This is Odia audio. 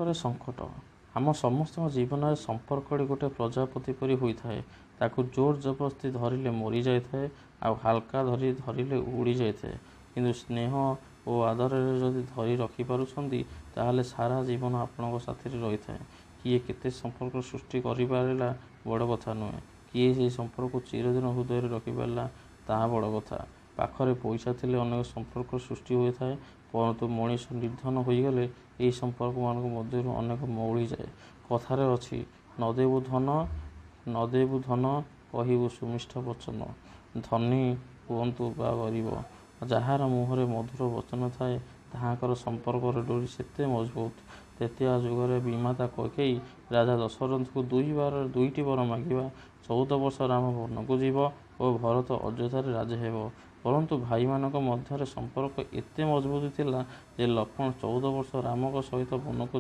ସମ୍ପର୍କରେ ସଙ୍କଟ। ଆମ ସମସ୍ତଙ୍କ ଜୀବନରେ ସମ୍ପର୍କଟି ଗୋଟେ ପ୍ରଜାପତି ପରି ହୋଇଥାଏ। ତାକୁ ଜୋର ଜବରଦସ୍ତି ଧରିଲେ ମରିଯାଇଥାଏ, ଆଉ ହାଲକା ଧରି ଧରିଲେ ଉଡ଼ିଯାଇଥାଏ। କିନ୍ତୁ ସ୍ନେହ ଓ ଆଦରରେ ଯଦି ଧରି ରଖିପାରୁଛନ୍ତି, ତାହେଲେ ସାରା ଜୀବନ ଆପଣଙ୍କ ସାଥିରେ ରହିଥାଏ। କିଏ କେତେ ସମ୍ପର୍କ ସୃଷ୍ଟି କରିପାରିଲା ବଡ଼ କଥା ନୁହେଁ, କିଏ ସେହି ସମ୍ପର୍କକୁ ଚିରଦିନ ହୃଦୟରେ ରଖିପାରିଲା ତାହା ବଡ଼ କଥା। ପାଖରେ ପଇସା ଥିଲେ ଅନେକ ସମ୍ପର୍କ ସୃଷ୍ଟି ହୋଇଥାଏ, ପରନ୍ତୁ ମଣିଷ ନିର୍ଦ୍ଧନ ହୋଇଗଲେ ଏହି ସମ୍ପର୍କମାନଙ୍କ ମଧ୍ୟରୁ ଅନେକ ମଉଳିଯାଏ। କଥାରେ ଅଛି, ନ ଦେବୁ ଧନ ନ ଦେବୁ ଧନ କହିବୁ ସୁମିଷ୍ଟ ବଚନ। ଧନୀ ହୁଅନ୍ତୁ ବା ଗରିବ, ଯାହାର ମୁହଁରେ ମଧୁର ବଚନ ଥାଏ, ତାହାଙ୍କର ସମ୍ପର୍କର ଡୋରି ସେତେ ମଜବୁତ। ତ୍ରେତୟା ଯୁଗରେ ବିମାତା କୈକେୟୀ ରାଜା ଦଶରଥଙ୍କୁ ଦୁଇଟି ବର ମାଗିବା, 14 ବର୍ଷ ରାମ ବନକୁ ଯିବ ଓ ଭରତ ଅଯୋଧ୍ୟାରେ ରାଜା ହେବ। ପରନ୍ତୁ ଭାଇମାନଙ୍କ ମଧ୍ୟରେ ସମ୍ପର୍କ ଏତେ ମଜବୁତ ଥିଲା ଯେ ଲକ୍ଷ୍ମଣ 14 ବର୍ଷ ରାମଙ୍କ ସହିତ ବନକୁ